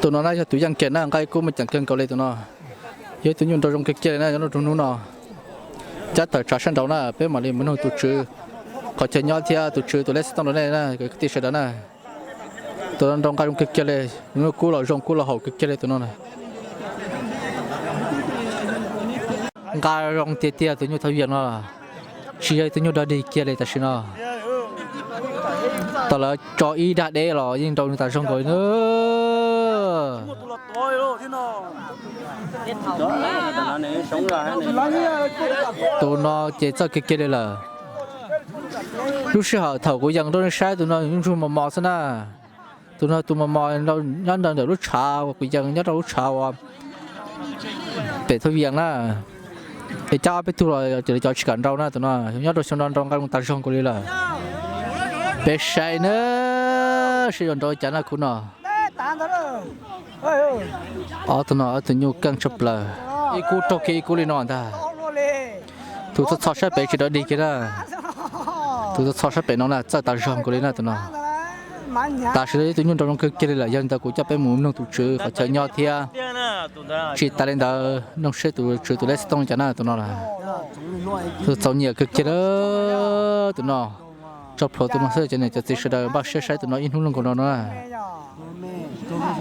Tus no na yog tus yeej kiag na, nqaij kub muaj ceem kawg nkaus li tus no. Yog ib tug nyuj nraug zoo kawg kiag li na, nyob rau hnub no. Cab tawm tsam sab nraud na, peb mam li mus nug tus tswv qhov chaw nyob thiab tus tswv tus lej xov tooj rau nej na, kwv tij sawv daws na. Tus no nraug nqaij zoo kawg kiag li, nyuj kub los zoo kub los haum kawg kiag li tus no na. Nqa zoo tiag tiag tus nyuj thaub vias no, tsis yog ib tug nyuj dog dig kiag li tam sim no. Tau lawv tso ib dag deb los yeej nraug tas zog nkaus li na. Tus no ces txawj kiag kiag li lawm. Lub sij hawm thaum kuv yees rau nej saib tus no ntsuag mos mos xwb na. Tus no tus mos mos nyob ntawm lub tshav uas kuv yees nyob rau lub tshav uas pem thaub vias na. Es cab ob peb tug los cov tsis kam nrau na, tus no nyob rau xyoo no nrau nqaij zoo tas zog nkaus li lawm. Peb saib na, saib yuav nrau li cas na khub no. Ob tug no ob tug nyuj keej tshaj plaws, ib kub raug kiag ib kub li no ntag. Tus txho txho sab pem tsis dog dig kiag na. Tus txho txho sab pem no na txawj tas zog nkaus li na tus no. Tam sim no ib tug nyuj nraug zoo kawg kiag li lawm, yog li ntawd kuv coj peb mus nug tus tswv qhov chaw nyob thiab. Tsis tas li ntawd nug seb tus tswv tus lej xov tooj li cas na tus no. Tus txaus nyiam kawg kiag li tus no. Tso plhuav tus no xwb ces nws cov txiv sawv daws npaj siab saib tus no ib hnub looj nkaus no na.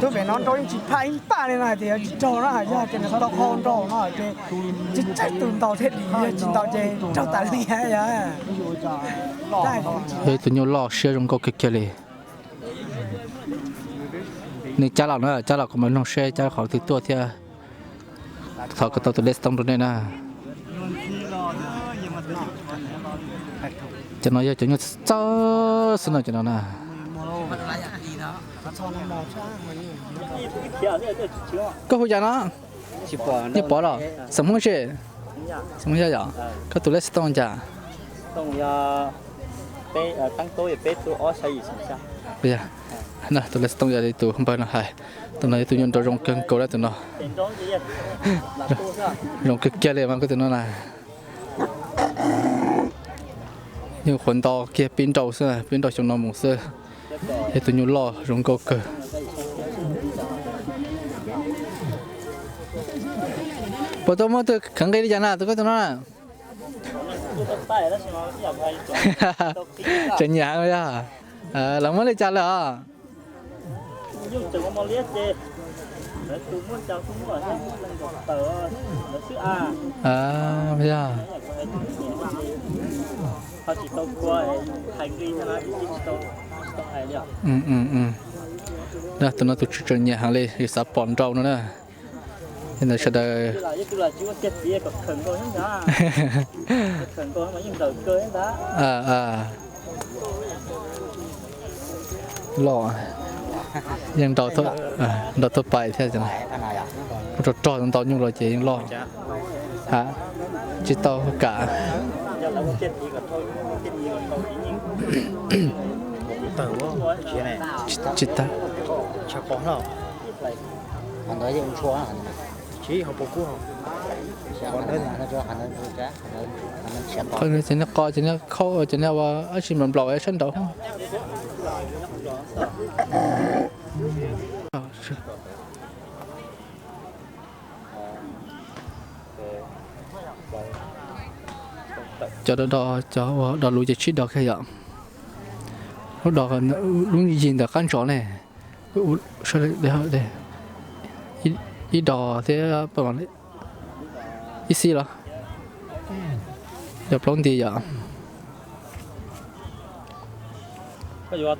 Tus pem no nrau yeej tsis phaj ib paj li no hais tias yog tsis raug na, yog hais tias nws tau qhau nrau no ces tsis tseem tus ntaus thiaj dim, yog tsis ntaus ces raug tas li. Yog ib tug nyuj loj siab zoo nkauj kawg kiag li. Nws cab los na, cab los kuv mam nug seb cab qhov twg tuaj thiab. Thov kom tau tus lej xov tooj rau nej na. Cov no yog cov nyuj txawj xwb no cov no na. Koj hu cas no? Nyuj Pov los? Xeem Hmoob tsi? Xeem Hmoob Yaj yom? Koj tus lej xov tooj cas? Tus lej xov tooj yog tus npawg no hais. Tus no yog tus nyuj nraug zoo kawg nkaus lawm tus no. Zoo kawg kiag li mas koj tus no na. Nyuj qhuav nto kiag pib nrau xwb, pib nrau xyoo no mus xwb. Yog tus nyuj loj zoo nkauj kawg. Puas tau muaj tus khav nqi li cas na tus koj tus no na? Tseem nyiam heev yog. Lawv muab li cas lawm os? Yog. Tus no tus tswv tseem nyiam heev li, yus xav pom nrau no na. Li ntawd sawv daws loj, yeej nrau tuaj pais thiab. Rog rog ntau nyuj los ces yeej loj. Ha, tsis tau kam. Tsis tau. Qhov no ces nws qo ces nws khau ces nws ua dab tsi nplaum nplaum sab nraud. Cov do, cov ua do luv ces tsib do kiag yom. Lub do, lub yig ntawm qab ntsos ne. Ib do thiab ib xib los? Yog plaub nti yom. Yuav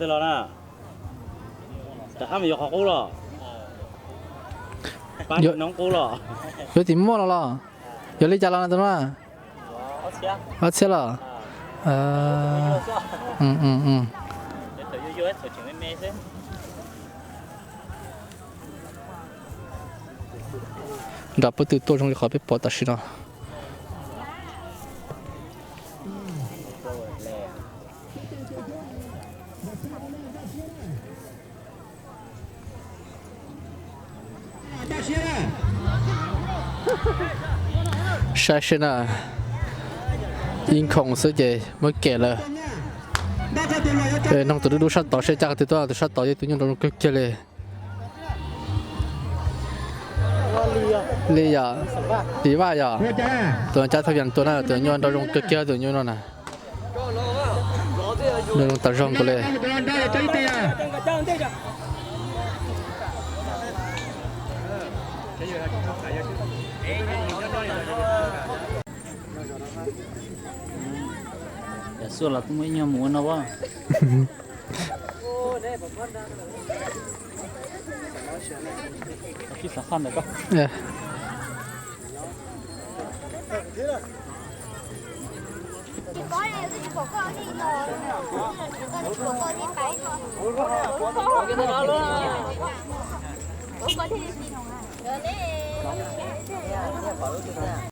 tim muaj los los? Yog li cas los na tus no? Ob txhiab los? Nram pob tw tuaj zoo li qhov peb pom tam sim no. Saib seb na, ib nkhoos xwb ces muab kem lawm. Nug tus dub dub sab tod seb cab qhov twg tuaj, tus sab tod yog tus nyuj nraug zoo kawg kiag li. Li yom, Lis Vaj yom. Tus cab thauj vias tua na, tus nyuaj nrau zoo kawg kiag tus nyuaj no na. Nrau zoo tas zog nkaus li. Cov xuaj los twb muaj ib nyuag mus ua no as.